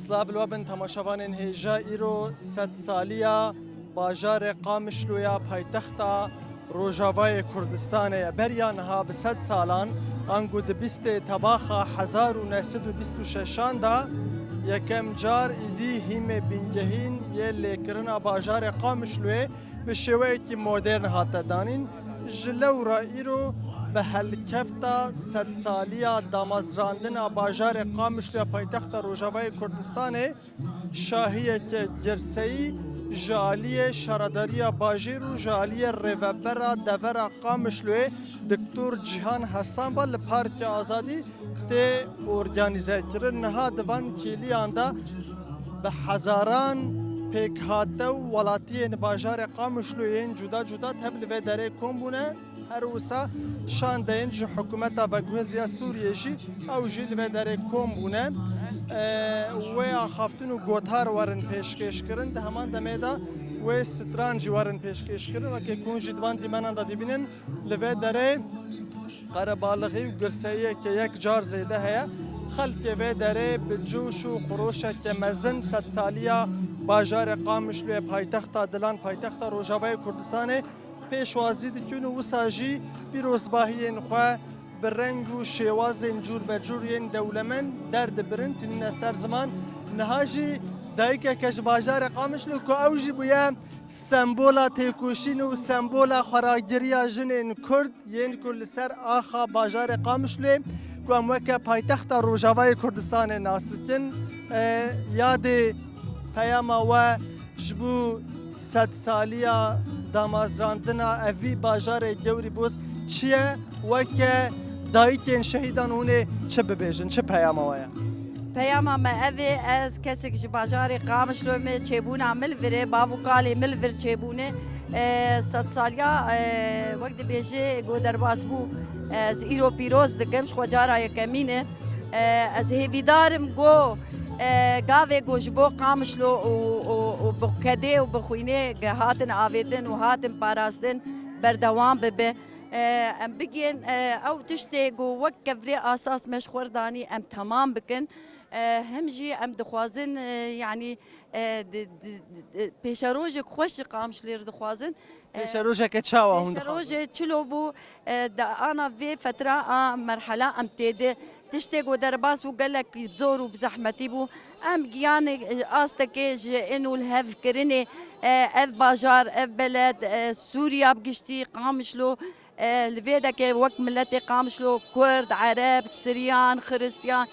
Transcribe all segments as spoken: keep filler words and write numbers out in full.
Silav li we bin temaşevanên hêja, îro sedsaliya bajarê Qamişlo ya paytexta Rojavayê Kurdistanê ye. Beriya niha bi sed salan, ango di bîstê tebaxa hezar û neh sed û bîst û şeşan de yekem car îdî hîmê bingehîn yê lêkirina bajarê Qamişloyê bi şêweyekî modern hate danîn. Ji lewra îro bi helkefta sedsaliya damezrandina bajarê Qamişlo ya paytexta Rojavayê Kurdistanê şahiyeke girseyî ji aliyê şaredariya bajêr û ji aliyê rêvebera devera Qamişloyê Doktor Cîhan Hesan ve li Parkê Azadî tê organîzekirin. Niha di van kêliyan de bi hezaran pêkhate û welatiyên bajarê Qamişlo yên cuda cuda tev li vê derê kom bûne. Her wisa şandeyên ji hikûmeta veguhêz ya Sûriyê jî ew jî li vê derê kom bûne. E, wê axaftin û gotar werin pêşkêşkirin, di heman demê de wê stran jî werin pêşkêşkirin. Weke ku hûn jî di van dîmenan de dibînin, li vê derê qerebalixî û girseyiyeke yek car zêde heye. Xelkê vê derê bi coş û xuroşeke mezin sedsaliya bajarê Qamişloyê, paytexta dilan, paytexta Rojavayê Kurdistanê pêşwazî dikin û wisa jî pîrozbahiyên xwe bi reng û şêwazên cûrbecûr yên dewlemend derdibirin, tînine ser ziman. Niha jî dayikeke ji bajarê Qamişlo ku ew jî bûye sembola têkoşîn û sembola xweragiriya jinên Kurd yên ku li ser axa bajarê Qamişloyê ku em weke paytexta Rojavayê Kurdistanê nas dikin, e, yadê peyama we ji bo sedsaliya damezrandina evî bajarê Gewrîboz çi ye? Weke dayikên şehîdan hûn ê çi bibêjin? Çi peyama we ye? Peyama me ev ê, ez kesek ji bajarê Qamişlo me, çêbûna min li vir e, bav û kalê min li vir çêbûne. E, sedsaliya, e, wek dibêje, ku derbas bû, e, ez îro pîroz dikim, ji xwe cara yekemîn e. E, ez hêvîdar im ku, e, gavê ku ji bo Qamişlo û, û, û bi kedê û bi xwînê ge-, hatin avêtin û hatin parastin berdewam bibe. E, em bigihên, e, ew tiştê ku wek kevirê asas me ji xwe re danî, em temam bikin. E, hem jî em dixwazin, e, yanî, e, di, di, di, pêşerojek xweş ji Qamişlê re dixwazin. E, Pêşerojeke çawa hûn dixwazin? Pêşerojê çilo bû, e, di ana vê fetra a merhela em tê de tiştê ku derbas bû, gelek zor û bi zehmetî bû. Em giyanê, e, astekê ji ên û li hev kirinê, e, ev bajar, ev beled, e, Sûriya bi giştî, Qamişlo, e, li vê dekê wek miletê Qamişlo, Kurd, Ereb, Siryan, Xiristiyan,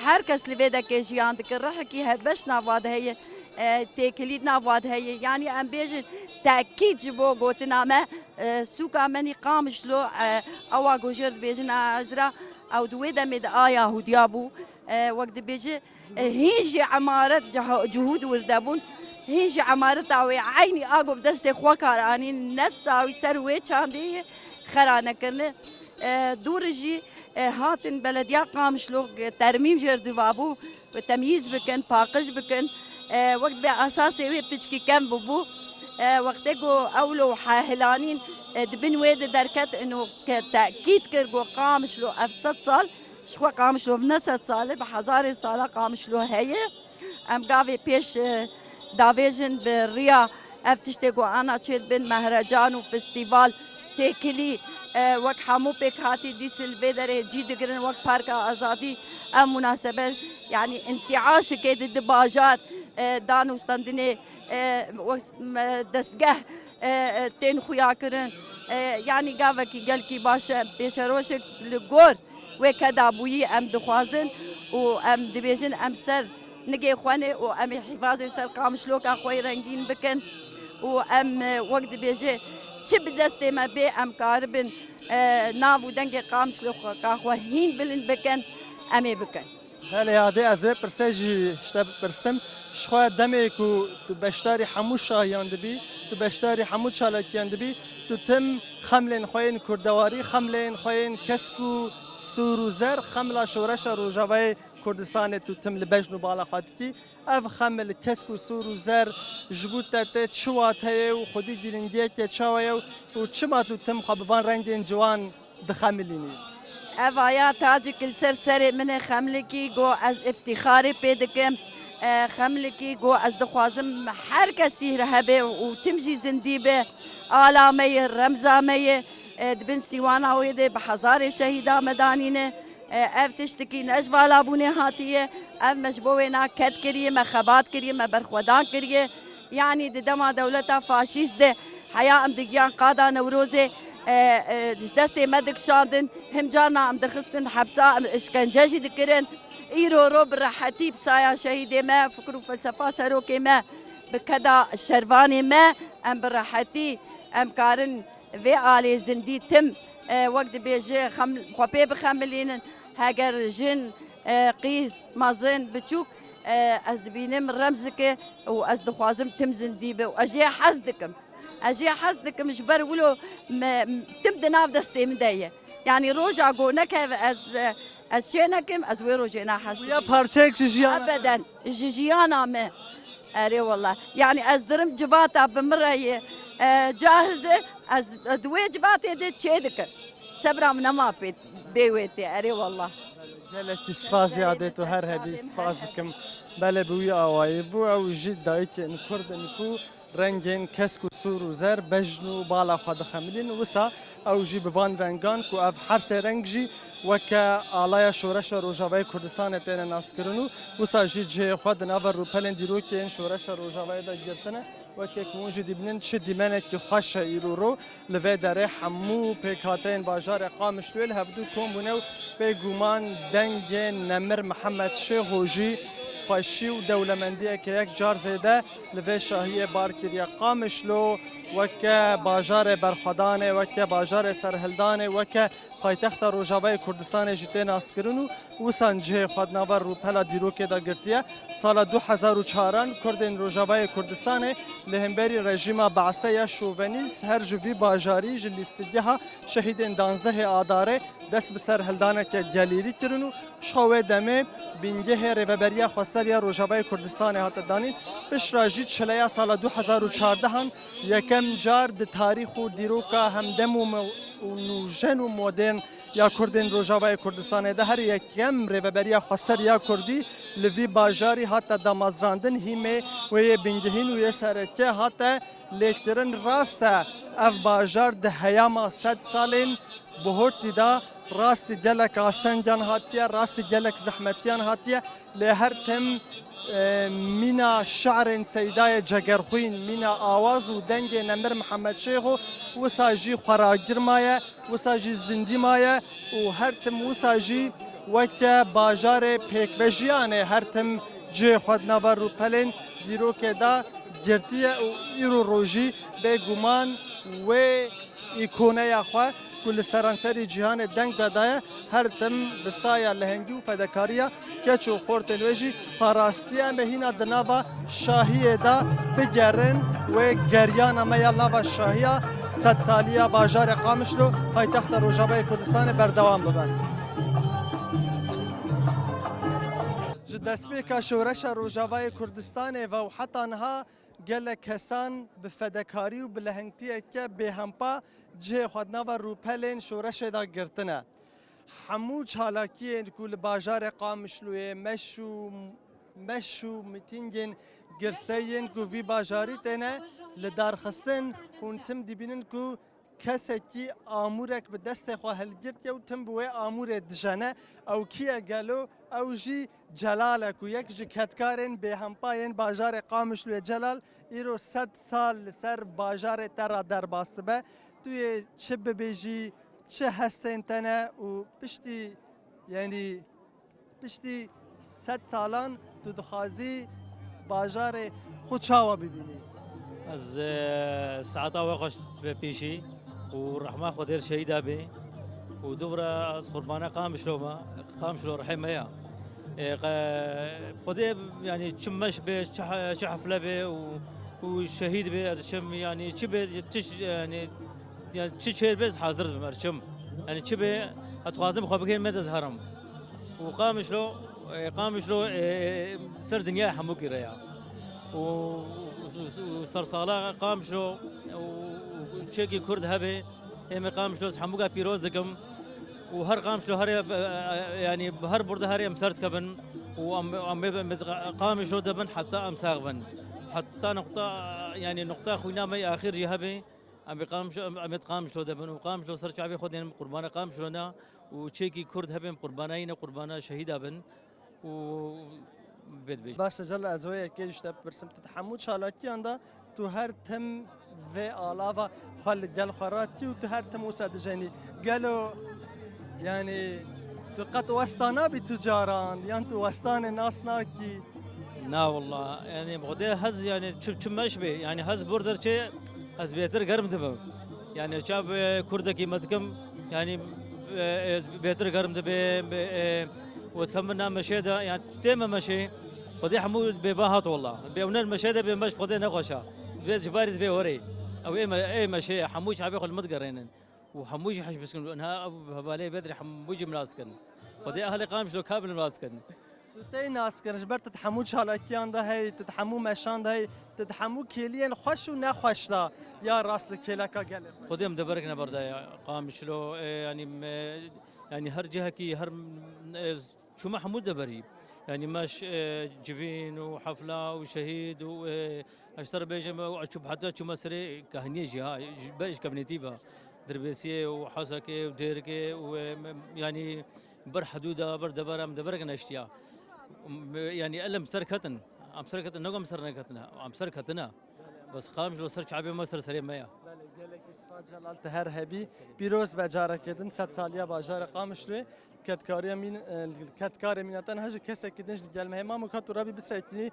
her kes li vê dekê jiyan dike. Rihekî hevbeş nava de heye, e, têkilî nava de heye. Yanî em bêjin tekîd ji bo gotina me, e, sûka me nî Qamişlo, e, ewa ku jê re dibêjin a Ezra, ew di wê demê de a Yahudiya bû. E, wek dibêje, e, hîn jî emaret cih-, cihûd wir de bûn. Hîn jî emareta wê eynî a ku bi destê xwe kar anîn, nefsa wî ser wê çandê ye, xera nekirine. E, dû re jî, e, hatin belediya Qamişlo, e, termîm jê re dibabû, temyîz bikin, paqij bikin. E, wek be esasê wê piçkî kem bûbû. E, wextê ku ewlo he-, hilanîn, e, di bin wê de derket, ino ke tekîd kir ku Qamişlo ev sed sal, ji xwe Qamişlo ne sed sal e, bi hezarê sala Qamişlo heye. Em gavê pêş, e, davêjin bi riya ev tiştê ku ana çêdibin mehrecan û festîval, têkilî, e, wek hemû pêkhatî dîs li vê derê cî digirin, wek Parka Azadî ev munasebet, yanî întîaşikê di, di bajar, e, dan û standinê, e, wek, e, destgeh, e, e, tên xuyakirin. E, yanî gavekî gelkî baş e, pêşerojek li gor wê keda bûyî em dixwazin û em dibêjin em ser nigê xwe ne û em ê hîvazê ser Qamişloka xwe yê rengîn bikin û em, e, wek dibêje çi bi destê me bê em karibin, e, nav û dengê Qamişloka xwe hîn bilind bikin, em ê bikin. Belê, yadê ez vê pirse jî ji te bipirsim. Ji xwe demê ku tu beşdarî hemû şahiyan dibî, tu beşdarî hemû çalakiyan dibî, tu tim xemlên xwe yên kurdewarî, xemlên xwe yên kesk û sûr û zer, xemla şoreşa Rojavayê Kurdistanê tu tim li bejn û bala xwe dikî. Ev xemil, kesk û sûr û zer ji bo te tê çi wateyê û xwedî girîngiyeke çawa ye û çima tu tim xwe bi van rengên ciwan dixemilînî? Ev aya tacik li ser serê min e, xemlikî ku ez îftîxarê pê dikim. e, Xemlikî, got, ez dixwazim her kesî hebe û tim jî zindî be. Ala me ye, remza me ye. E, di bin sîwana wê de bi hezarê şehîda me danîne. E, ev tiştekî ne ji valabûnê hatiye. Ev me ji bo wê na ked kiriye, me xebat kiriye, me berxwedan kiriye. Yanî di dema dewleta faşîst de heya em digiyan qada Newrozê, e, e, ji destê me dikişandin, him carna em dixistin hepsa, em îşkence jî dikirin. Îro ro bi rehetî bi saya şehîdê me, fikir û felsefa serokê me, bi keda şervanê me, em bi rehetî em karin vê alê zindî tim, e, wek dibêje xem, xwe pê bixemilînin. Heger jin, e, qîz, mezin, biçûk, e, ez dibînim remz dike û ez dixwazim tim zindî be û ez jê hez dikim. Ez jê hez dikim, ji ber wilo me, tim di nav destê min de ye. Yanî roja ku nekeve ez, e, ez çê nekim, ez wê rojê ne hez Bûye dikim. Parçeyek ji jiyana. Ebeden, ji jiyana me. Erê wallah. Yanî ez dirim civata bi min re ye, e, cahiz e, ez di wê civatê de çê dikim. Sebra min nema pê, bê wê tê. Erê wallah. Gelekî spas yadê tu her hebî, spas dikim. Belê bi wî awayî bû. Ew jî dayikên Kurd in ku rengên kesk û sûr û zer, bejn û bala xwe dixemilînin. Wisa ew jî bi van rengan ku ev her sê reng jî weke alaya Şoreşa Rojavayê Kurdistanê têne naskirin û wisa jî cihê xwe di nava rûpelên dîrokên Şoreşa Rojavayê de girtine. Weke ku hûn jî dibînin, çi dîmenekî xweş e îro ro. Li vê derê hemû pêkhateyên bajarê Qamişloyê li hevdû kom bûne û bêguman dengê Nemir Mihemed Şêxo jî xweşî û dewlemendiyeke yek car zêde li vê şahiyê bar kiriye. Qamişlo weke bajarê berxwedanê, weke bajarê serhildanê, weke paytexta Rojavayê Kurdistanê jî tê naskirin û wisan cihê xwe di nava rûpela dîrokê de girtiye. Sala du hezar û çaran Kurdên Rojavayê Kurdistanê li hemberî rejîma Be'se ya şovenîst her ji vî bajarî ji lîstigeha şehîdên danzdehê Adarê dest bi serhildaneke gelêrî kirin û ji xwe wê demê bingehê Rêveberiya Xweser ya Rojavayê Kurdistanê hate danîn. Piştre jî çileya sala du hezar û çardehan yekem car di tarîx û dîroka hemdem û me-, û nûjen û modern ya Kurdên Rojavayê Kurdistanê de her yekem Rêveberiya Xweser ya Kurdî li vî bajarî hate damezrandin, hîmê wê yê bingehîn û yê sereke hate lêkirin. Rast e, ev bajar di heyama sed salên bihurtî de rastî gelek asengan hatiye, rastî gelek zehmetiyan hatiye, lê her tim, e, mîna şi'rên Seydayê Cegerxwîn, mîna awaz û dengê Nemir Mihemed Şêxo wisa jî xwe ragir maye, wisa jî zindî maye û her tim wisa jî weke bajarê pêkvejiyanê her tim cihê xwe di nava rûpelên dîrokê de girtiye û îro rojî bêguman wê îkoneya xwe ku li seranserî cîhanê deng vedaye, her tim bi saya lehengî û fedakariya keç û xortên wê jî parastiye. Em ê hîna di nava şahiyê de bigerin, wê geryana me ya nava şahiya sedsaliya bajarê Qamişlo, paytexta Rojavayê Kurdistanê berdewam bibe. Ji destpêka Şoreşa Rojavayê Kurdistanê ve û heta niha gelek kesan bi fedekarî û bi lehengtiyeke bêhempa cihê xwe di nava rûpelên şoreşê de girtine. Hemû çalakiyên ku li bajarê Qamişloyê meş û, meş û mitîngên girseyên ku vî bajarî têne lidarxistin, hûn tim dibînin ku kesekî amûrek bi destê xwe hilgirtiye û tim bi wê amûrê dijene. Ew kî ye gelo? Ew jî Celal e ku yek ji kedkarên bêhempa yên bajarê Qamişloyê. Celal, îro sed sal li ser bajarê te re derbas dibe. Tu yê çi bibêjî, çi hestên te ne û piştî, yanî piştî sed salan tu dixwazî bajarê xwe çawa bibînî? Ez, e, saeta we xweş be pêşî û rehma Xwedê li şehîda bê û dûv re ez qurbana Qamişlo me, Qamişlo rihê me ya. E, qe-, Xwedê, yanî çi meş bê, çi he-, çi hefle bê û, û şehîd bê, ez çim, yanî çi bê, çi ş-, yanî, yanî çi çêr bê, ez hazir dibim, ez çim. Yanî çi bê, ez dixwazim xwe bikêm, ez herim. û Qamişlo, e, Qamişlo, e, e, ser dinya hemûkî re ya. Û, û, û, û sersala Qamişlo û, û çekî Kurd hebe, em ê Qamişlo hemûka pîroz dikim. Û her Qamişlo herê, e, e, yanî her burada herê em ser dikevin. û em, em ê bi Qamişlo de bin heta em sax bin. Heta nuqta, yanî nuqta xwîna me yê axîr jî hebe, em ê Qamişlo, em, em ê Qamişlo de bin û Qamişlo ser çavê xwe dênin qurbana Qamişlo ne û çêkî Kurd hebe qurbana yî ne, qurbana şehîda bin û bê dibêjin. Baş e, Celal, ez wê yekê ji te bipirsim. Tu di hemû çalakiyan de tu her tim vê alava xwe li gel xwe ratî û tu her tim wisa dijenî. Gelo, yanî, tu qet westa nabî tu caran, yan tu westanê nas nakî? Na walla, yanî, bi Xwedê hez, yanî, çi, çi meş bê, yanî, hez bor derçê, ez bêtir germ dibim. Yanî, çav, e, kurdekî me dikim, yanî, e, e, bêtir germ dibim, e, e, û dikim min na meşê de, yanî, tê me meşê, Xwedê hemû bêva hat walla. Bê ew ne meşê de bê meş Xwedê nexweşa. Divê ji barî divê werê. Ew ê me-, ê meşê, hemû çavê xwe li min digerênin. Û hemû jî hej biskin. Niha ew hevalê Bedrê hemû jî miras dikin. Xwedê ehlê Qamişlo kamil miras dikin. Tu tey nas kirin, ji ber tu di hemû çalakiyan de hey, tu di hemû meşan de hey, tu di hemû kêliyên xweş û nexweş de ya rast li kêleka gelê xwe. Xwedê em deverek neberdaye Qamişlo, e, yanî me, yanî her cihekî, her, e, çûme hemû deverî. Yanî meş, e, civîn û hefla û şehîd û, e, ez ji te re bêjim, ew çû heta çûme serê kahniyê jî ha, ji ber ji kevnêtî ve. Dirbêsiyê û Hesekê û Dêrikê û, e, me, yanî ber hidûda, ber devera em deverek neştiya. Em, yanî el em ser ketin. Em ser ketin, ne ku em ser neketine. Em ser ketine. Bes Qamişlo ser çavê me, ser serê me ya. Belê, gelekî spas Celal, tu her hebî. Pîroz be carekê din sedsaliya bajarê Qamişloyê. Kedkariya mîn-, e, kedkarê mîna te niha jî kesekî din jî li gel me heye. Mamo, ka tu rabî bisekînî.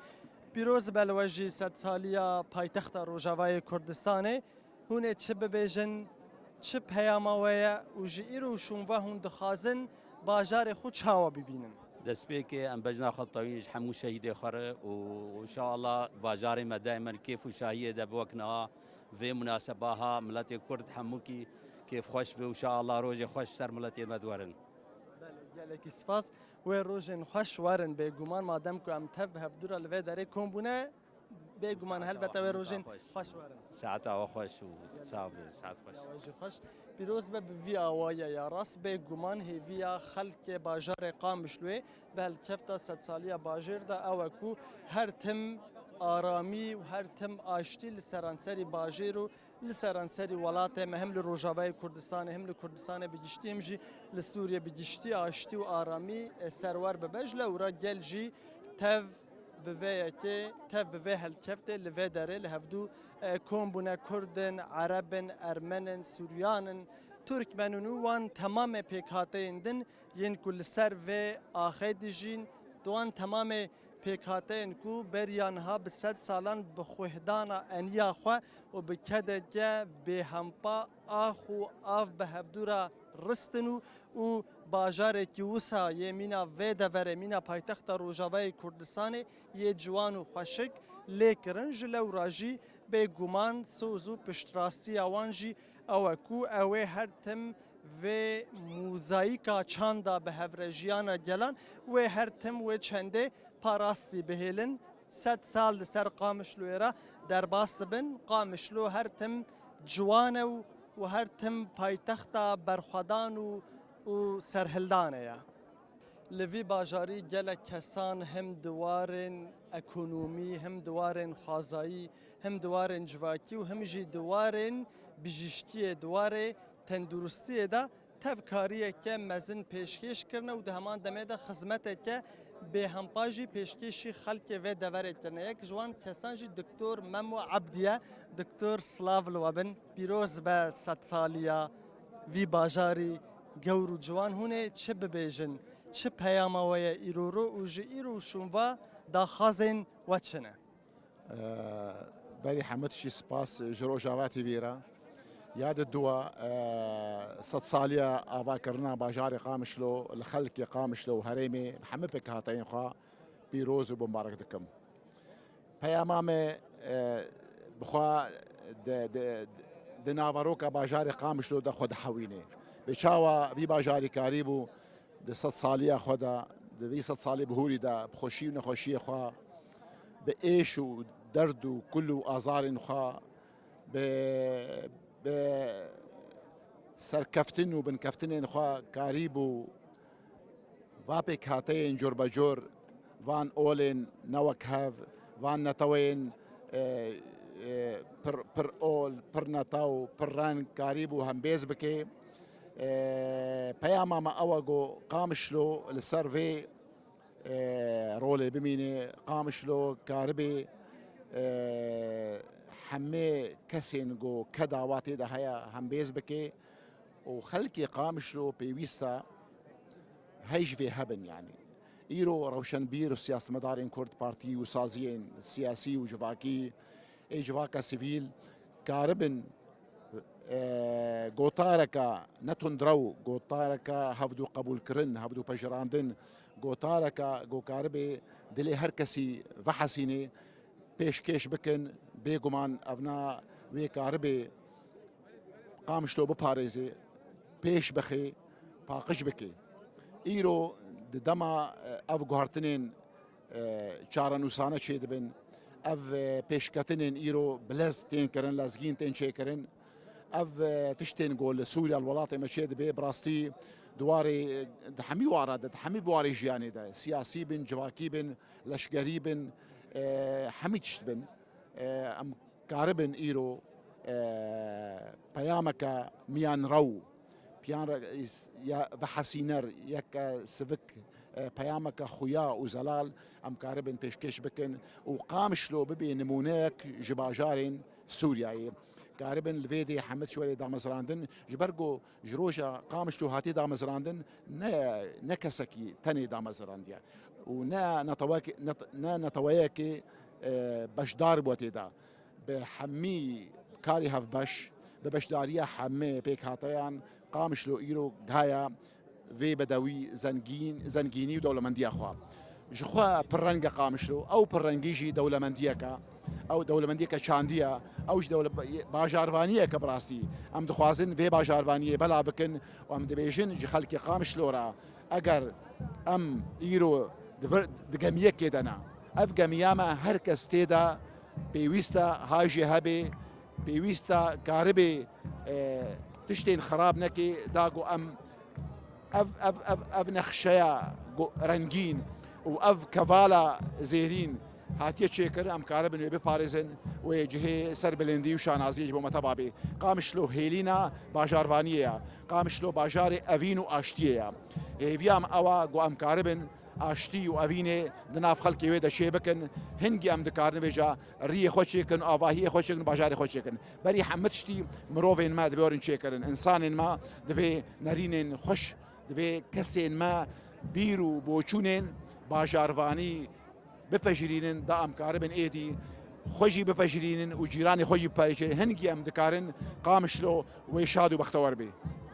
Pîroz be li we jî sedsaliya paytexta Rojavayê Kurdistanê. Hûn ê çi bibêjin, çi peyama we ye û ji îro û şûnva hûn dixwazin bajarê xwe çawa bibînin? Destpêkê em bejna xwe tewîn ji hemû şehîdê xwe re û, û inşallah bajarê me daimen kêf û şahiyê de bi wek niha vê munaseba ha miletê Kurd hemûkî kêfxweş be û inşallah rojê xweş ser miletê me diwerin. Belê, gelekî spas. Wê rojên xweş werin bêguman, madem ku em tev bi hevdû re li vê derê kom bûne, bêguman helbete wê rojên xweş werin. Saeta we xweş û sax be, saet xweş. Ya we jî xweş. Pîroz be bi vî awayî ya rast, bêguman hêviya xelkê bajarê Qamişloyê bi helkefta sedsaliya bajêr de ew e ku her tim aramî û her tim aştî li seranserî bajêr û li seranserî welatê me, hem li Rojavayê Kurdistanê, hem li Kurdistanê bi giştî, hem jî li Sûriyê bi giştî aştî û aramî, e, serwer bibe. Ji lewra gel jî tev bi vê yekê, tev bi vê helkeftê li vê derê li hevdû, e, kom bûne. Kurd in, Ereb in, Ermen in, Suryan in, Tirkmen in û wan temamê pêkhateyên din yên ku li ser vê axê dijîn, di wan temamê pêkhateyên ku beriya niha bi sed salan bi xwêhdana eniya xwe û bi kedeke bêhempa ax û av bi hevdû re ristin û, û bajarekî wisa yê mîna vê deverê, mîna paytexta Rojavayê Kurdistanê yê ciwan û xweşik lê kirin. Ji lewra jî bêguman soz û piştrastiya wan jî ew e ku ew ê her tim vê mozayîka çanda bi hev re jiyana gelan wê her tim wê çendê parastî bihêlin. Sed sal li ser Qamişloyê re derbas dibin. Qamişlo her tim ciwan e û, û her tim paytexta berxwedan û, û serhildanê ye. Li vî bajarî gelek kesan hem di warên ekonomî, hem di warên xwezayî, hem di warên civakî û hem jî di warên bijîşkiyê, di warê tenduristiyê de tevkariyeke mezin pêşkêş kirine û di heman demê de xizmeteke bêhempa jî pêşkêşî xelkê vê deverê kirine. Yek ji wan kesan jî Doktor Memo Ebdî ye. Doktor, silav li we bin. Pîroz be sedsaliya vî bajarî gewr û ciwan. Hûn ê çi bibêjin? Çi peyama we ye îroro û ji îro û şûnva daxwazên we çi ne? Berî hemû tiştî spas ji Rojava T V re. Ya di dua, e, sedsaliya avakirina bajarê Qamişlo li xelkê Qamişlo û herêmê, hemû pêkhateyên xwe pîroz û bimbarek dikim. Peyama me, e, bi xwe di, di, di naveroka bajarê Qamişlo de xwe dihewîne. Bi çawa vî bajarî karîbû di sedsaliya xwe de, di vî sedsalî bihûrî de, bi xweşî û nexweşiyê xwe, bi êş û derd û kul û azarên xwe, bi, bi serkeftin û binkeftinên xwe karîbû va pêkhateyên corbecor van olên ne wek hev, van neteweyên, e, e, pir, pir ol, pir netew, pir reng karîbû hembêz bike. E, peyama me ew e ku Qamişlo li ser vê, e, rolê bimîne. Qamişlo karibê, e, hemê kesên ku keda wa tê de heye hembêz bike û xelkê Qamişlo pêwîst e hey ji vê hebin, yanî. Îro rewşenbîr û siyasetmedarên Kurd, partî û saziyên siyasî û civakî ê civaka sivîl karibin, e, gotareke ne tundrew, gotareke hevdû qebûlkirin, hevdû pejirandin, gotareke ku karibe dilê her kesî vehesînê, pêşkêş bikin. Bêguman evna wê karibe Qamişlo biparêze, pêş bixê, paqij bike. Îro di dema, e, ev guhertinên, e, çarenûsane çêdibin, ev, e, pêşketinên îro bi lez tên kirin, lezgîn tên çêkirin, ev, e, tiştên ku li Sûriya, li welatê me çêdibe, bi rastî di warê, e, di hemî wara de, di hemî biwarê jiyanê de, siyasî bin, civakî bin, leşkerî bin, e, hemî tişt bin, e, em karibin îro, e, peyameke miyanrew, piyan re-, ya vehesîner, yeke sivik, e, peyameke xuya û zelal em karibin pêşkêş bikin û Qamişlo bibe nimûneyek ji bajarên Sûriyeyê. Karibin li vê dê hemit ji werê damezrandin, ji ber ku ji roja Qamişlo hatiye damezrandin, ne, ne kesekî tenê damezrandiye û ne netewek-, net-, ne neteweyekê, e, beşdar bû tê de. Bi hemî karê hevbeş, bi beşdariya hemê pêkhateyan, Qamişlo îro gihaya vê bedewî zengîn, zengînî û dewlemendiya xwe. Ji xwe pirreng e Qamişlo, ew pirrengî jî dewlemendiyek e, ew dewlemendiyeke çandî ye, ew jî dewle-, bajarvaniyeke bi rastî. Em dixwazin vê bajarvaniyê bela bikin û em dibêjin ji xelkê Qamişlo re, eger em îro di vir, di gemiyekê de ne, ev gemiya me her kes tê de pêwîst e, hay jê hebe, pêwîst e karibê, e, tiştên xirab neke, da ku em ev, ev, ev, ev nexşeya go-, rengîn û ev kevala zêrîn hatiye çêkirin, em karibin wê biparêzin, wê cihê serbilindî û şanaziyê ji bo me teva bê. Qamişlo hêlîna bajarvaniyê ye. Qamişlo bajarê evîn û aştiyê ye. Hêviya me ew e ku em karibin aştî û evînê di nav xelkê wê de çêbikin. Hingî em dikarin vêca riyê xwe çêkin, avahiyê xwe çêkin, bajarê xwe çêkin. Berî hemû tiştî mirovên me divê werin çêkirin. Însanên me divê nerînên xweş, divê kesên me bîr û boçûnên bajarvanî bipejirînin, da em karibin êdî xwe jî bipejirînin û cîranê xwe jî bipejirînin. Hingî em dikarin Qamişlo wê şad û bextewer bê.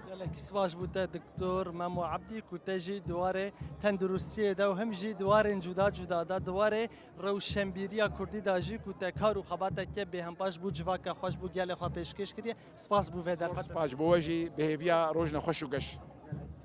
Gelekî spas bo te Doktor Memo Ebdî ku te jî di warê tenduristiyê de û him jî di warên cuda cuda de, di warê rewşenbîriya kurdî de jî ku te kar û xebateke bêhempa ji bo civaka xwe, ji bo gelê xwe pêşkêş kiriye. Spas bo vê derfet. Spas bo we jî, bi hêviya rojna xweş û geş.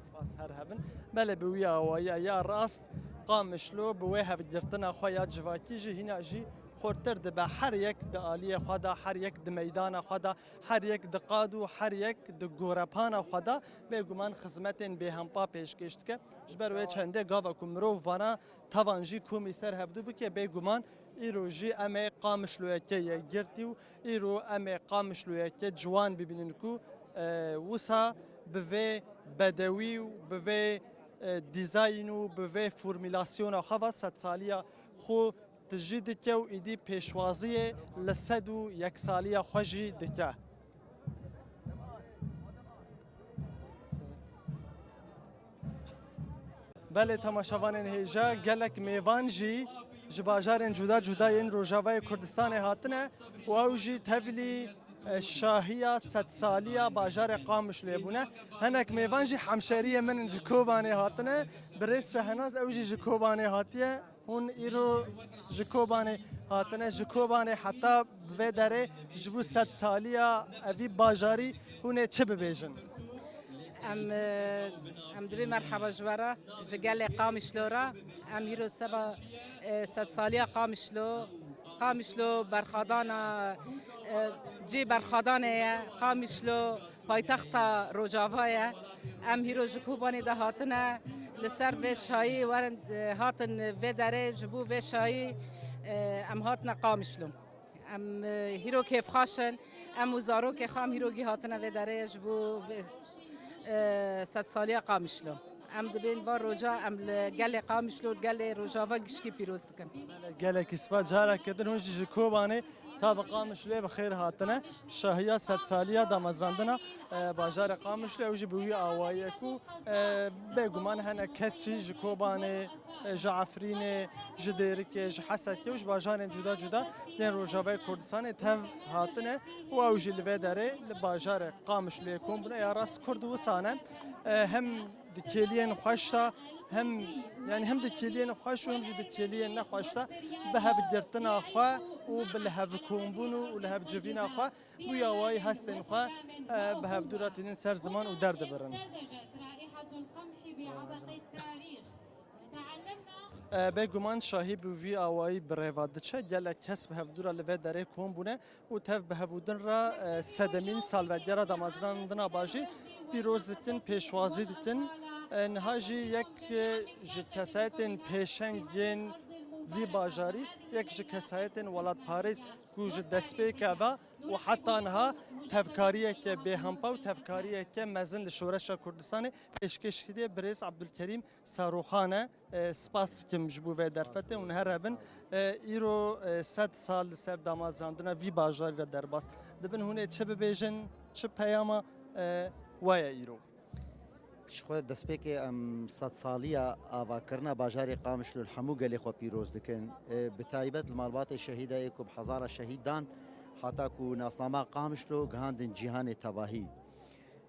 Spas her hebin. Belê bi wî awayî ya rast Qamişlo bi wê hevgirtina xwe ya civakî jî hîna jî xurtir dibe. Her yek di aliyê xwe de, her yek di meydana xwe de, her yek di qad û her yek di gorepana xwe de bêguman xizmetên bêhempa pêşkêş dike. Ji ber wê çendê gava ku mirov vana tevan jî komî ser hevdû bike, bêguman îro jî em ê Qamişloyeke yekgirtî û îro em ê Qamişloyeke ciwan bibînin ku, e, wisa bi vê bedewî û bi vê, e, dîzayn û bi vê formîlasyona xwe ve sedsaliya xwe tijî dike û îdî pêşwaziyê li sed û yek saliya xwe jî dike. Belê temaşevanên hêja, gelek mêvan jî ji bajarên cuda cuda yên Rojavayê Kurdistanê hatine û ew jî tevlî, e, şahiya sedsaliya bajarê Qamişloyê bûne. Hinek mêvan jî hemşeriyê min in, ji Kobanê hatine. Birêz Şehnaz, ew jî ji Kobanê hatiye. Hûn îro ji Kobanê hatine, ji Kobanê heta vê derê ji bo sedsaliya evî bajarî hûn ê çi bibêjin? Em, e, em divê merheba ji we re, ji gelê Qamişlo re. Em îro seba, e, sedsaliya Qamişlo, Qamişlo berxadana, e, cê berxadanê ye. Qamişlo paytexta Rojava ye. Em îro ji Kobanê de hatine. Li ser vê şahî werin, e, hatin vê derê, ji bo vê şahî, e, em hatine Qamişlo. Em, e, hîro kêfxweş in. Em û zarokê xwe em hîro gî hatine vê derê ji bo vê, e, sedsaliya Qamişlo. Em dibên va roja em li gelê Qamişlo, gelê Rojava gişkî pîroz dikin. Gelekî spas, careke din hûn jî ji Kobanê ta bi Qamişloyê bi xêr hatine. Şahiya sedsaliya damezrandina, e, bajarê Qamişlo ew jî bi wî awayî ye ku, e, bêguman hene kes jî ji Kobanê, e, ji Efrînê, ji Dêrikê, ji Hesekê û ji bajarên cuda cuda yên Rojavayê Kurdistanê tev hatine û ew jî li vê derê li bajarê Qamişloyê kom bûne. Ya rast Kurd wisa ne, e, hem di kêliyên xweş de, hem, yanî hem di kêliyên xweş û hem jî di kêliyên nexweş de bi hevgirtina xwe û bi lihevkombûn û lihevcivîna xwe bi wî awayî hestên xwe, e, bi hevdû re tînin ser ziman û derdibirin. E, bêguman şahî bi vî awayî bi rêva diçe, gelek kes bi hevdû re li vê derê kom bûne û tev bi hevûdin re, e, sedemîn salvegera damezrandina bajî pîroz dikin, pêşwazî dikin. E, niha jî yek, e, ji kesayetên pêşeng yên vî bajarî, yek ji kesayetên welatparêz ku ji destpêka ve û heta niha tevkariyeke bêhempa û tevkariyeke mezin li Şoreşa Kurdistanê pêşkêşî dê birêz Ebdulkerîm Saroxan e. E, spas dikim ji bo vê derfetê hûn her hebin. E, îro, e, sed sal li ser damezrandina vî bajarî re derbas dibin. Hûn ê çi bibêjin, çi peyama, e, we ye îro? Ji xwe destpêkê em sedsaliya avakirina bajarê Qamişlo li hemû gelê xwe pîroz dikin. E, bi taybet li malbatê şehîdayê ku bi hezara şehîd dan, hata ku nasnama Qamişlo gihandin cîhanê tevahî.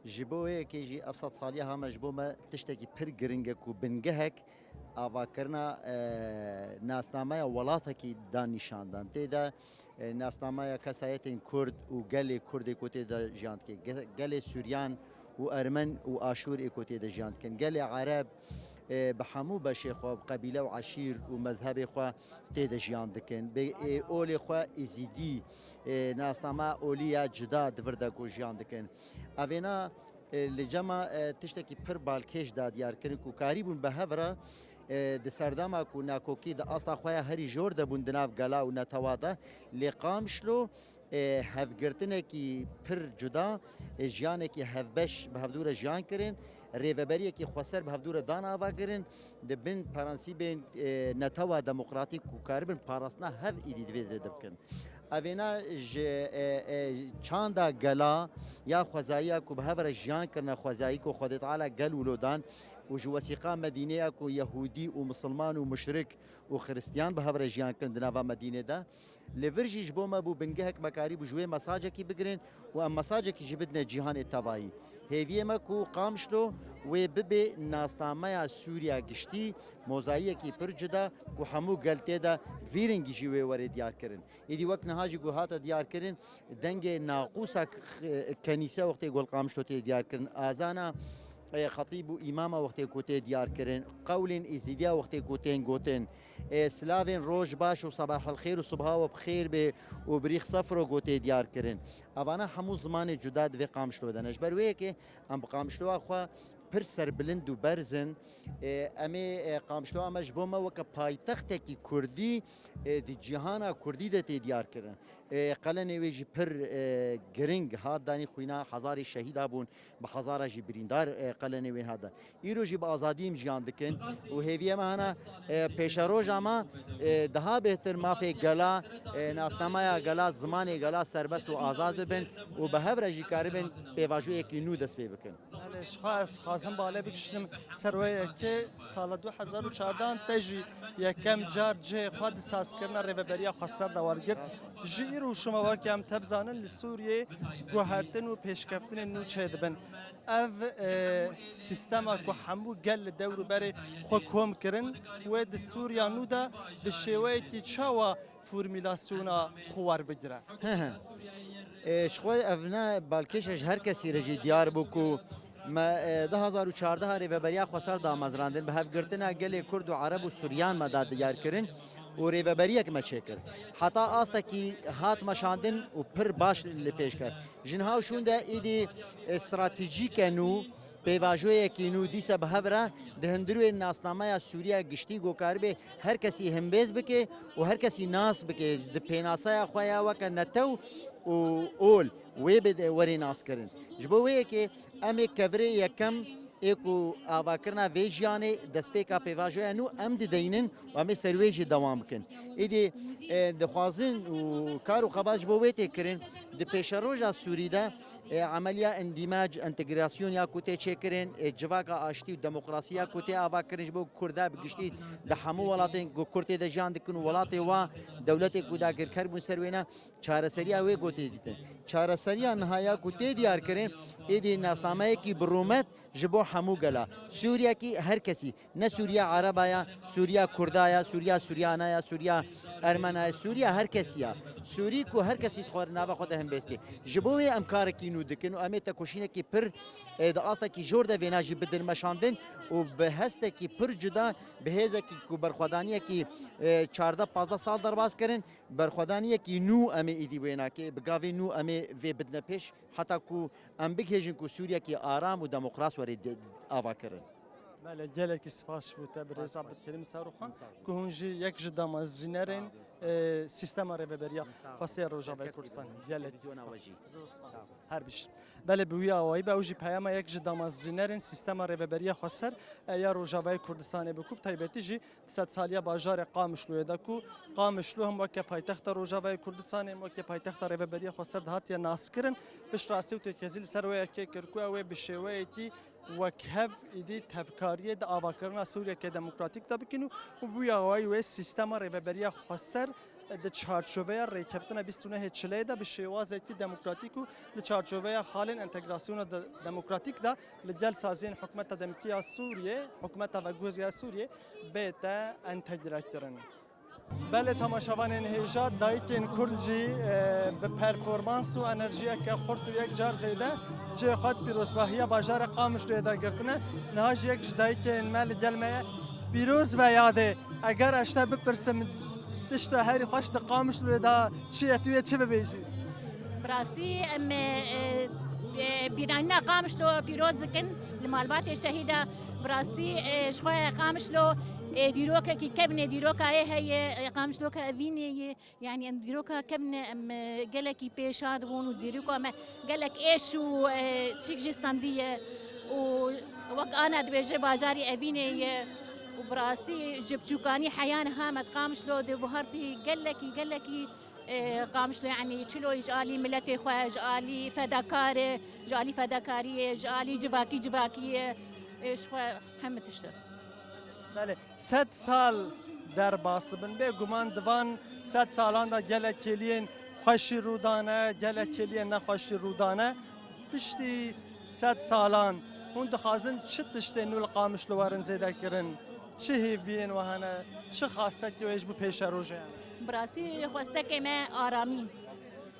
Ji bo wê yekê jî ev sedsaliya hame ji bo me tiştekî pir giring e ku bingehek avakirina, e, nasnameya welatekî da nîşandan. Tê de, e, nasnameya kesayetên Kurd û gelê Kurdê ku tê de jiyan dikin. Ge-, gelê Suryan û Ermen û Aşûrê ku tê de jiyan dikin. Gelê Ereb, e, bi hemû beşê xwe, bi qebîle û eşîr û mezhebê xwe tê de jiyan dikin. Bê, e, olê xwe Êzîdî, e, nasnama olî ya cuda di vir de ku jiyan dikin. Evêna, e, li cema, e, tiştekî pir balkêş da diyar kirin ku karîbûn bi hev re, e, di serdema ku nakokî di asta xwe ya herî jor de bûn di nav gela û netewa de, lê Qamişlo, e, hevgirtinekî pir cuda, e, jiyanekî hevbeş bi hevdû re jiyan kirin, rêveberiyekî xweser bi hevdû re dan ava kirin, di bin prensîbên, e, netewa demokratîk ku karibin parastina hev êdî di vê derê de bikin. Evêna ji, e, e, çanda gela ya xwezayî ya ku bi hev re jiyan kirine, xwezayî ku Xwedê Teala gel wilo dan û ji wesîqa Medînê ya ku Yehûdî û Misilman û muşrik û Xiristiyan bi hev re jiyan kirin di nava Medînê de. Li vir jî ji bo me bû bingehek me karîbû ji wê mesajekî bigirin û em mesajekî jî bidine cîhanê tevayî. Hêviyê me ku Qamişlo wê bibe nasnameya Sûriya giştî, mozayiyekî pir cuda ku hemû gel tê de vî rengî jî wê were diyar kirin. Êdî wek niha jî ku hate diyar kirin, dengê naqûsa k-, kenîse wextê ku li Qamişlo tê diyar kirin, azana, e, xetîb û îmama wextê ku tê diyar kirin, qewlên Êzîdiya wextê ku tên gotin, e, silavên roj baş û sebahil xêr û subha we bi xêr bê û birîx sefro ku tê diyar kirin. Evana hemû zimanê cuda di vê Qamişlo de ne. Ji ber wê yekê em bi Qamişloya xwe pir serbilind û berz in. E, em ê, e, Qamişloya me ji bo me weke paytextekî kurdî, e, di cîhana kurdî de tê diyar kirin. E, qelenê wê jî pir, e, giring hat danî xwîna hezarê şehîda bûn, bi hezara jî birîndar, e, qelenê wê hat dan. Îro jî bi azadî em jiyan dikin û hêviyê me hene, e, pêşeroja me, e, daha bêhtir mafê gela, e, nasnameya gela, zimanê gela serbest û azad bibin û bi hev re jî karibin pêvajoyekî nû dest pê bikin. Belê, ji xwe ez xwazim bale bikişinim ser wê yekê. Sala du hezar û çardeh te jî yekem car cihê xwe di sazkirina rêveberiya xweser de wergirt. Ji îro û şima weke em tev zanin li Sûriyê guhertin û pêşkeftinên nû çêdibin. Ev, e, sîstema ku hemû gel li dewr û berê xwe kom kirin, wê di Sûriya nû de bi şêweyekî çawa formîlasyona xwe werbigire? He he. E, ji xwe ev ne balkêş e, ji her kesî re jî diyar bû ku me, e, du hezar û çardeh rêveberiya xweser damezrandin, bi hevgirtina gelê Kurd û Ereb û Suryan me da diyar kirin û rêveberiyek me çêkir. Heta astekî hat meşandin û pir baş li pêş ket. Ji niha û şûnde êdî, e, stratejîke nû, Pêvajoyekî nû dîsa bi hev re di hundirê nasnameya Sûriya giştî ku karibe her kesî hembêz bike û her kesî nas bike di pênasaya xwe ya weke netew û ol wê bide werê naskirin. Ji bo wê yekê em ê kevirê yekem ê ku avakirina vê jiyanê destpêka pêvajoya nû em dideynin û em ê ser wê jî dewam bikin. Êdî, e, dixwazin û kar û xebat ji bo wê tê kirin di pêşeroja Sûrî de, e, emeliya îndîmac, entegrasyon ya ku tê çêkirin, e, civaka aştî û demokrasî ya ku tê avakirin ji bo Kurda bi giştî di hemû welatên ku Kurd tê de jiyan dikin û welatê wa dewletê ku dagirker bûn ser wêne, çareseriya wê ku tê dîtin. Çareseriya niha ya ku tê diyar kirin, êdî nasnameyekî bi rûmet ji bo hemû gela. Sûriyekî her kesî, ne Sûriya Ereba ya, Sûriya Kurda ya, Sûriya Suryana ya, Sûriya Ermena ya, Sûriya her kesî ya. Sûrî ku her kesî dixwar nava xwe de hembêstê. Ji bo wê em karekî nû dikin û em ê tekoşînekî pir, e, di astekî jor de vêna jî bidin meşandin û bi hestekî pir cuda, bi hêzekî ku berxwedaniyekî, e, çardeh pazdeh sal derbas kirin, berxwedaniyekî nû em ê êdî wênakê, bi gavê nû em ê vê bidine pêş, heta ku em bigihêjin ku Sûriyekî aram û demokras were de-, avakirin. Belê, gelekî spas ji bo te birêz Abdulkerim Sarûxan, ku hûn jî yek ji damezrînerên, e, sîstema rêveberiya xwestiya Rojavayê Kurdistan. Gelekî spas. Zor spas. Her biş. Belê, bi wî awayî be, ew jî peyama yek ji damezrînerên sîstema rêveberiya xweser, e, ya Rojavayê Kurdistanê bû, ku bi taybetî jî sedsaliya bajarê Qamişloyê de, ku Qamişlo hem weke paytexta Rojavayê Kurdistanê, hem weke paytexta rêveberiya xweser dihatiye naskirin, piştrastî û têkçeyî li ser wê yekê kir ku ew ê bi şêweyekî wekhev êdî tevkariyê di avakirina Sûriyeke demokratîk de bikin û, û bi wî awayî wê sîstema rêveberiya xweser di çarçoveya rêkeftina bîst û nehê Çileyê de bi şêwazekî demokratîk û di çarçoveya xalên entegrasyona de-, demokratîk de li gel saziyên hikûmeta demkî ya Sûriyê, hikûmeta veguhêzî ya Sûriyê bête entegrekirin. Belê temaşevanên hêja, dayikên Kurd jî, e, bi performans û enerjiyeke xurt û yek car zêde cihê xwe di pîrozbahiya bajarê Qamişloyê de girtine. Niha jî yek ji dayikên me li gel me ye. Pîroz be yadê. Eger ez te bipirsim, tişta herî xweş di Qamişloyê de çi ye, tu yê çi bibêjî? Bi rastî em, e, e, bîranîna Qamişlo pîroz dikin li malbatê şehîda. Bi rastî, e, ji xwe Qamişlo, e, dîrokekî kevnê dîroka yê heye, e, Qamişloka evînê ye. Yanî em dîroka kevne em, e, gelekî pê şad bûn û dîroka me gelek êş û, e, çîk jî standiye û wek ana dibêje bajarî evînê ye û bi rastî ji biçûkanî heya niha me di Qamişlo de bihartî gelekî, gelekî, e, Qamişlo yanî çilo ji alî miletê xwe, ji alî fedakarê, ji alî fedakariyê, ji alî civakî, civakiyê, e, ji xwe hemî tişt e. Belê. Sed sal derbas bibin. Bêguman di van sed salan de gelek kêliyên xweşî rûdane, gelek kêliyên nexweşî rûdane. Piştî sed salan hûn dixwazin çi tiştên nû li Qamişlo werin zêdekirin? Çi hêviyên we hene? Çi xastekê we ji bo pêşerojê hene? Bi rastî xwestekê me aramî.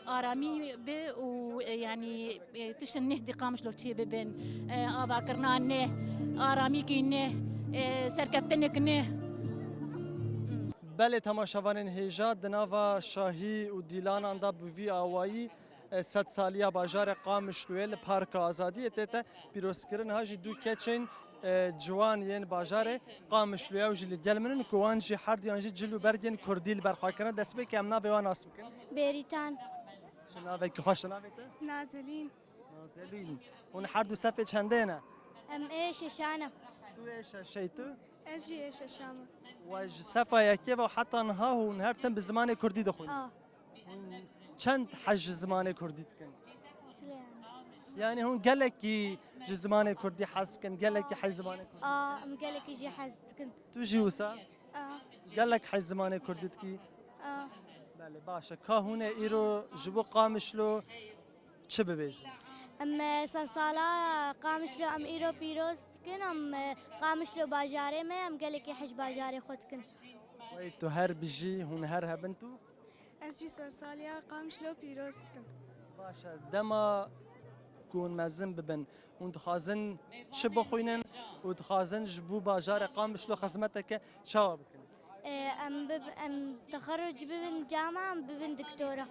Aramî bi û, e, yanî, e, tiştên neh di Qamişlo çê bibin, e, avakirina neh, aramîkî neh, e, serkeftinek neh. Belê temaşevanên hêja, di nava şahî û dîlanan de bi vî awayî, e, sedsaliya bajarê Qamişloyê li Parka Azadiyê tête pîrozkirin. Ha jî du keçên, e, ciwan yên bajarê Qamişloyê ew jî li gel min in ku wan jî herduyan jî cil û bergên kurdî li ber xwe kirine. Destpêkê em navê wan nas bikin. Bêrîtan. Çi navekî xweş e navê te? Nazelîn. Nazelîn. Hûn her du sefê çendê ne? Em ê şeşan e. Tu ê şeşê tu? Ez jî ê şeşan me. We ji sefa yekê ve heta niha hûn her tim bi zimanê kurdî dixwînin? A. Hûn çend hez ji zimanê kurdî dikin? Çile yani. Yani hûn gelekî ji zimanê kurdî hez dikin, gelekî hez zimanê kurdî. A, em gelekî jî hez dikin. Tu jî wisa? A. Gelek hez zimanê kurdî dikî? A. Belê, baş e. Ka hûn ê îro ji bo Qamişlo çi bibêjin? Em, e, sersala Qamişlo em îro pîroz dikin, em, e, Qamişlo bajarê me, em gelekî hez bajarê xwe dikin. Wey tu her bijî, hûn her hebin tu. Ez jî sersaliya Qamişlo pîroz dikim. Baş e, dema ku hûn mezin bibin, hûn dixwazin çi bixwînin û dixwazin ji bo bajarê Qamişlo xizmeteke çawa bikin? Em bib-, em texerruc bibin cama, em bibin doktora.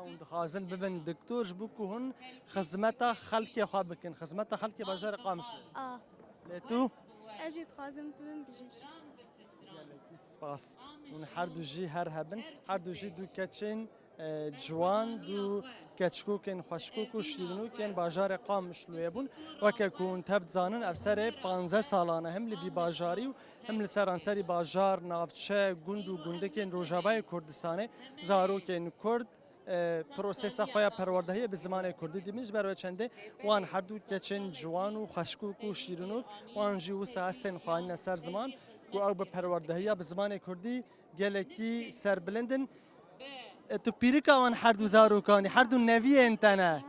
Hûn dixwazin bibin doktor ji bo ku hûn xizmeta xelkê xwe bikin, xizmeta xelkê bajarê Qamişlo. A. Lê tu? Ez jî dixwazim bibim bijîş. Gelekî spas. Hûn her du jî her hebin. Her du jî du keçên, e, ciwan, du keçikokên xweşikok û şîrinokên bajarê Qamişloyê bûn. Weke ku hûn tev dizanin, ev serê panzdeh salan e him li vî bajarî û him li seranserî bajar, navçe, gund û gundikên Rojavayê Kurdistanê zarokên Kurd, e, prosesa xwe ya perwerdehiyê bi zimanê kurdî dibînin. Ji ber wê çendê wan her du keçên ciwan û xweşikok û şîrinok wan jî wisa hestên xwe anîne ser ziman ku ew bi perwerdehiya bi zimanê kurdî gelekî serbilind in. E, tu pîrika wan her du zarokan î, her du neviyên te ne.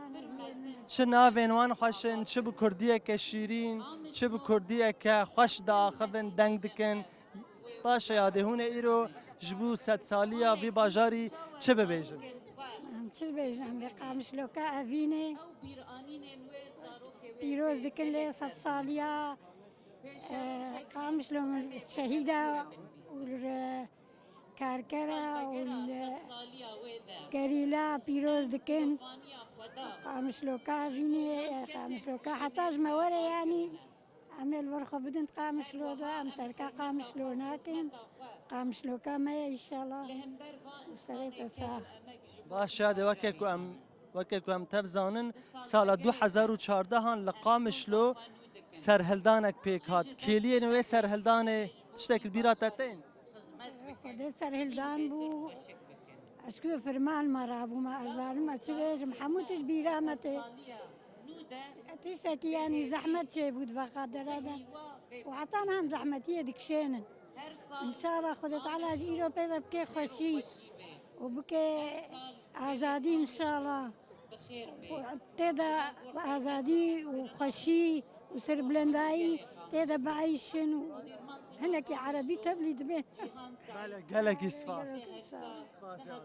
Çi navên wan xweş in, çi bi kurdiyeke şîrîn, çi bi kurdiyeke xweş diaxivin, deng dikin. Baş e, yadê hûn ê îro ji bo sedsaliya vî bajarî çi bibêjin? Em çi dibêjin? Em ê Qamişloka evînê pîroz dikin lê sedsaliya, e, Qamişlo min şehîda û li karkera û li gerîla pîroz dikin. Qamişloka evînê, Qamişloka heta ji me were yanî. Em ê li vir xwe bidin Qamişlo de, em terka Qamişlo nakin. Qamişloka me ye înşallah. Serê te sax. Baş e, yadê weke ku em, weke ku em tev zanin, sala du hezar û çardehan li Qamişlo serhildanek pêk hat. Kêliyên wê serhildanê tiştek li bîra te tên? Xwedê serhildan bû. Ez ku firman me rabû, me ezanim, ez çi bêjim, hemû tişt bîra me tê. Tiştekî yanî zehmet çêbû di veqa dere de. Û heta niha em zehmetiyê dikişênin. Înşallah Xwedê Teala ji îro pê ve bike xweşî û bike azadî înşallah. Û tê de azadî û xweşî û serbilindayî tê de bieyşin û hinekî erebî tevlî dibe. Gelek, gelekî spas. Spas ya.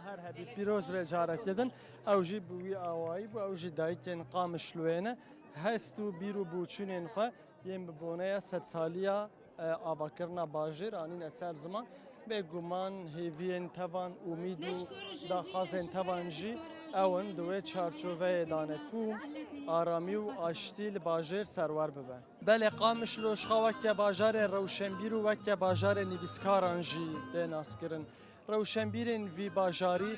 Her hebî pîroz be carekê din. Ew jî bi wî awayî bû, ew jî dayikên Qamişloyê ne. Hest û bîr û boçûnên xwe yên bi boneya sedsaliya, e, avakirina bajêr anîne ser ziman. Bêguman hêviyên tevan, umîd û daxwazên tevan jî ew in di wê çarçoveyê de ne ku aramî û aştî li bajêr serwer bibe. Belê Qamişlo ji xwe weke bajarê rewşenbîr û weke bajarê nivîskaran jî tê naskirin. Rewşenbîrên vî bajarî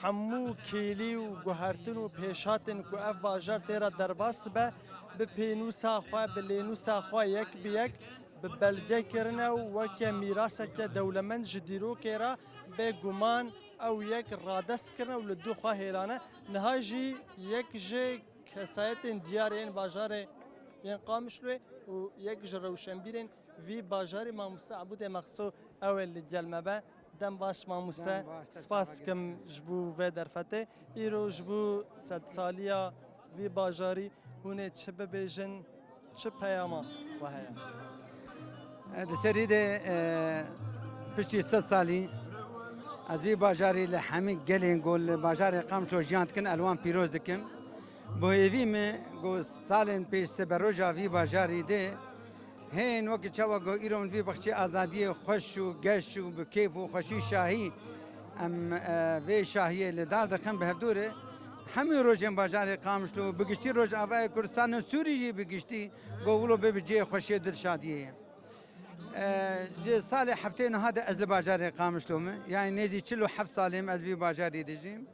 hemû kêlî û guhertin û pêşhatên ku ev bajar tê re derbas dibe, bi pênûsa xwe, bi lênûsa xwe yek bi yek bi belge kirine û weke mîraseke dewlemend ji dîrokê re bêguman ew yek radest kirine û li du xwe hêlane. Niha jî yek ji kesayetên diyar ên bajarê yên Qamişloyê û yek ji rewşenbîrên vî bajarî mamoste Ebûdê Mexso ew ê li gel me be. Dem baş mamoste, spas dikim ji bo vê derfetê. Îro ji bo sedsaliya vî bajarî hûn ê çi bibêjin, çi peyama we heye? Di serî de, e, piştî sed salî ez vî bajarî li hemî gelên ku li bajarê Qamişlo jiyan dikin, ez li wan pîroz dikim. Bi hêvî me ku salên pêş siberoja vî bajarî de hên wekî çawa ku îro min vî bexçê azadiyê xweş û geş û bi kêf û xweşî şahî em, e, vê şahiyê li dar dixin bi hevdû re. Hemî rojên bajarê Qamişlo û bi giştî Rojavayê Kurdistanê û Sûrî jî bi giştî ku wilo bê bi cihê xweşiyê dilşadiyê ye. E, ji salê heftê niha de ez li bajarê Qamişlo me. Yanî nêzî çil û heft salê me ez vî bajarî dijîm.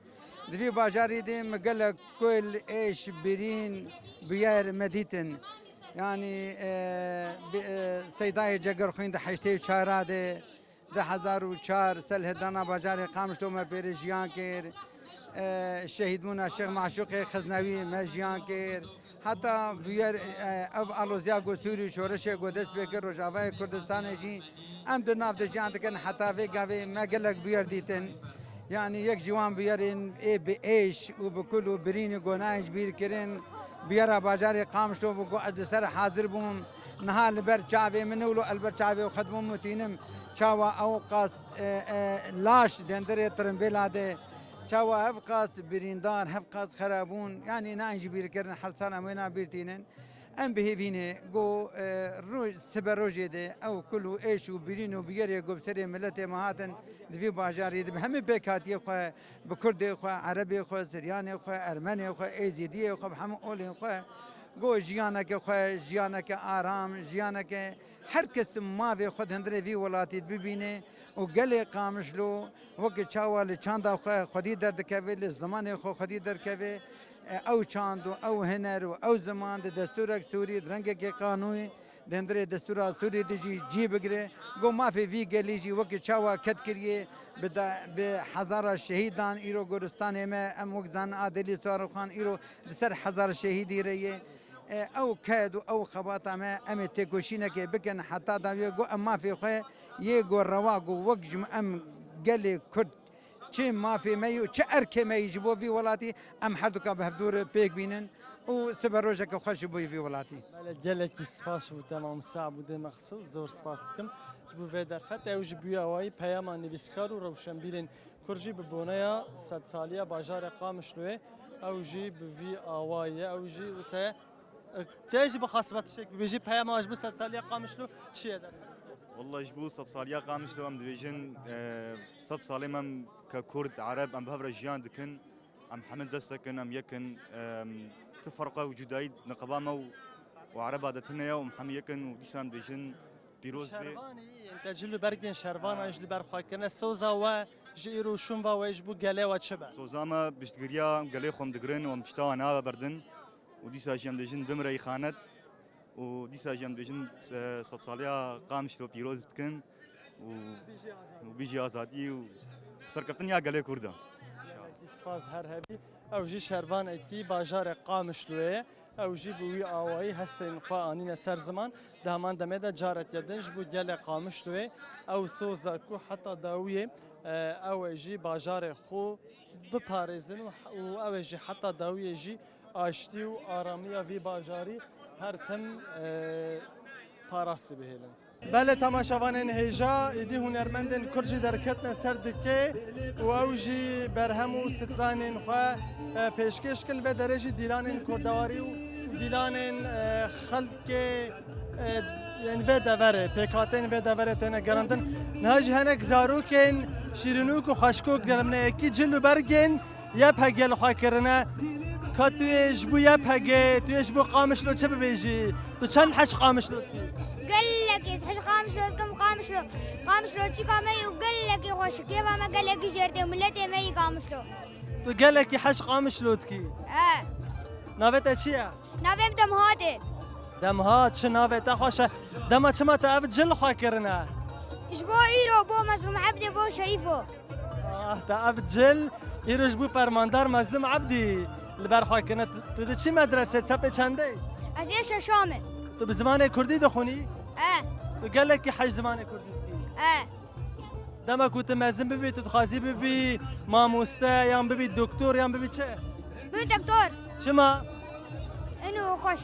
Di vî bajarî de me gelek kul, êş, birîn, bûyer me dîtin. Yanî, e, bi, e, Seydayê Cegerxwîn di heştê û çar de, du hezar û çar, serhildana bajarê Qamişlo me pê re jiyan kir. E, şehîdbûna Şêx Maşûqê Xiznewî me jiyan kir. Heta bûyer, e, ev aloziya ku Sûrî şoreşê ku dest pê kir Rojavayê Kurdistanê jî em di nav de jiyan dikin. Heta vê gavê me gelek bûyer dîtin. Yanî yek ji wan bûyerên ê bi êş û bi kul û birînî ku nayên ji bîr kirin, bûyera bajarê Qamişlo bû ku ez li ser hazir bûm. Niha li ber çavê min wilo ez li ber çavê xwe dibûm û tînim çawa ew qas, e, e, laş dendirê tirimbêla de, çawa ev qas birîndar, hev qas xera bûn, yanî nayên ji bîr kirin, her sal em wêna bîr tînin. Em bi hêvî ne ku, e, roj, sibe rojê de ew kul û êş û birîn û biyerê ku bi serê miletê me hatin, di vî bajarî de bi hemî pêkhatiyê xwe, bi Kurdê xwe, Erebê xwe, Siryanê xwe, Ermenê xwe, Êzîdiyê xwe, bi hemû olên xwe, ku jiyaneke xwe, jiyaneke aram, jiyaneke her kes mavê xwe di hundirê vî welatî bibîne û gelê Qamişlo weke çawa li çanda xwe xwedî derdikeve, li zimanê xwe xwedî derkeve, e, ew çand û ew huner û ew ziman di destûrek Sûrî, di rengekê qanûnî, di hundirê destûra Sûrî de jî cî bigire. Ku mafê vî gelî jî weke çawa ket kiriye, bi da-, bi hezara şehîdan îro goristanê me, em wek zanin a Delî Sarixan îro di ser hezar şehîdî re ye. E, ew ked û ew xebata me, em ê têkoşînekê bikin heta dawiyê ku em mafê xwe yê ku rewa ku wek ji em gelê Kurd çi mafê me yî û çi erkê me yî ji bo vî welatî, em herduka bi hevdû re pêk bînin û sibe rojeke xweş ji bo vî welatî. Belê, gelekî spas ji bo te mamoste Ebûdê Mexsûs, zor spas dikim ji bo vê derfetê. Ew jî bûye awayî peyama nivîskar û rewşenbîrên Kurd jî bi boneya sedsaliya bajarê Qamişloyê, ew jî bi vî awayî ye. Ew jî wisa ye. Te jî bixwast be tiştek bibêjî, peyama ji bo sedsaliya Qamişlo çi ye? Wallahî ji bo sedsaliya Qamişlo em dibêjin, e, sed salê me em ke Kurd, Ereb, em bi hev re jiyan dikin. Em hemî destek in, em yek in. Em, ti ferqa û cudayî niqeba me û, û Ereba de tune ye û em hemî yek in û dîsa em dibêjin pîroz be. Şervanî, yên te cil û bergên şervanan ji li ber xwe kirine, soza we ji îro û şûn ve wê ji bo gelê we çi be? Soza me piştgiriya gelê xwe em digirin û em pişta wan nave berdin. Û dîsa jî em dibêjin bimire îxanet. Û dîsa jî em dibêjin, e, sedsaliya Qamişlo pîroz dikin. Û, û bijî azadî û serkeftin ya gelê Kurda. Gelekî spas her hebî. Ew jî şervanekî bajarê Qamişloyê ye. Ew jî bi wî awayî hestên xwe anîne ser ziman. Di heman demê de carekê din ji bo gelê Qamişloyê ew soz da ku heta dawiyê, e, ew ê jî bajarê xwe biparêzin û, û ew ê jî heta dawiyê jî aştî û aramiya vî bajarî her tim, e, parastî bihêlin. Belê temaşevanên hêja, îdî hunermendên Kurd jî derketine ser dikê û ew jî berhem û stranên xwe, e, pêşkêş kin. Vê derê jî dîlanên kurdewarî û dîlanên, e, xelkê, e, yên vê deverê, pêkhateyên vê deverê têne gerandin. Niha jî hinek zarokên şîrinûk û xweşkok gel min e, yekî cil û bergên Y P G li xwe kirine. Ka tu yê ji bo Y P G, tu yê ji bo Qamişlo çi bibêjî? Tu çend hej Qamişlo dikî? Gelekî ez hej Qamişlo dikim, Qamişlo. Qamişlo çika me yî û gelekî xweş e. Kêfa me gelekî jêr tê, miletê me yî Qamişlo. Tu gelekî hej Qamişlo dikî? E. Navê te çi ye? Navê min Demhat e. Demhat, çi navê te xweş e. Dema çima te ev cil xwe kirine? Ji bo îro, bo Mezlûm Ebdê, bo Şerîfo. Ah, te ev cil îro ji bo Fermandar Mezlûm Ebdî li ber xwe kirine. Tu, tu diçî medresê, sepê çendê? Ez ê şeşa me. Tu bi zimanê kurdî dixwînî? E. Tu gelekî hej zimanê kurdî dikî? E. Dema ku tu mezin bibî, tu dixwazî bibî mamoste, yan bibî doktor, yan bibî çi? Bibî doktor. Çima? Ino xweş.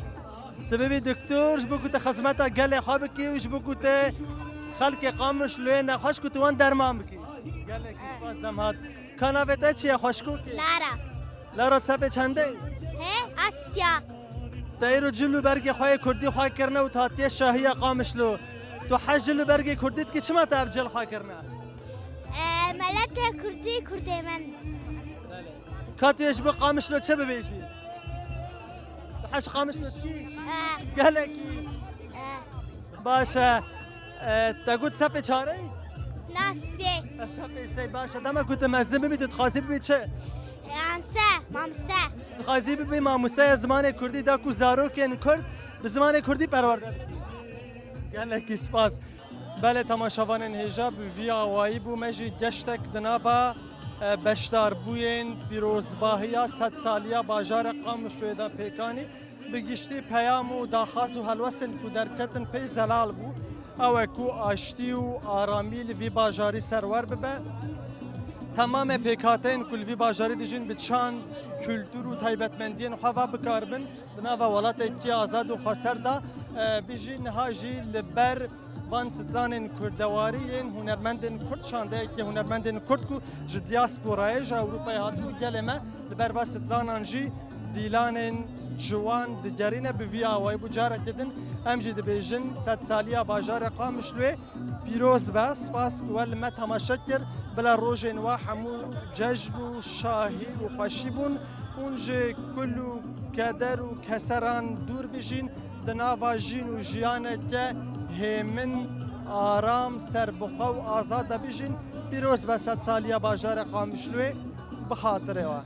Tu bibî doktor, ji bo ku tu xizmeta gelê xwe bikî û ji bo ku tu xelkê Qamişloyê nexweş ku tu wan derman bikî. Gelekî spas Demhat. Ka navê te çi ye xweşkokê? Lara. Lara, tu sepê çendê? He? Asya. Te îro cil û bergê xwe yê kurdî xwe kirine û tu hatiye şahiya Qamişlo. Tu hej cil û bergê kurdî dikî, çima te ev cil xwe kirine? E, meleke kurdî, kurdê min. Ka tu yê ji bo Qamişlo çi bibêjî? Tu hej Qamişlo dikî? E. Gelekî. E. Baş e. E, te got sepê çarê? Na, sê. E, sepê sê, baş e. Dema ku tu mezin bibî, tu dixwazî bibî çi? Yanse, mamoste. Dixwazî bibî mamosteya zimanê kurdî, da ku zarokên kurd bi zimanê kurdî perwerde bibî. Gelekî spas. Belê temaşevanên hêja, bi vî awayî bû me jî geştek di nava, e, beşdarbûyên pîrozbahiya sedsaliya bajarê Qamişloyê de pêk anî. Bi giştî peyam û daxwaz û helwestên ku derketin pê zelal bû. Ew e ku aştî û aramî li vî bajarî serwer bibe. Temamê pêkhateyên ku li vî bajarî dijîn bi çand, kultur û taybetmendiyên xwe ve bikaribin di nava welatekî azad û xweser de, e, bijîn. Niha jî li ber van stranên kurdewarî yên hunermendên kurd, şandeyekê hunermendên kurd ku ji diasporayê, ji Ewropayê hatibû gelê me, li ber van stranan jî Pîlanên ciwan digerîne bi vî awayî bû. Carekê din em jî dibêjin sedsaliya bajarê Qamişloyê pîroz be. Spas ku we li me temaşe kir. Bila rojên we hemû cejn û şahî û xweşî bûn. Hûn ji kul û keder û keseran dûr bijîn. Di nava jîn û jiyaneke hêmin, aram, serbixwe û azad de bijîn. Pîroz be sedsaliya bajarê Qamişloyê. Bi xatirê we.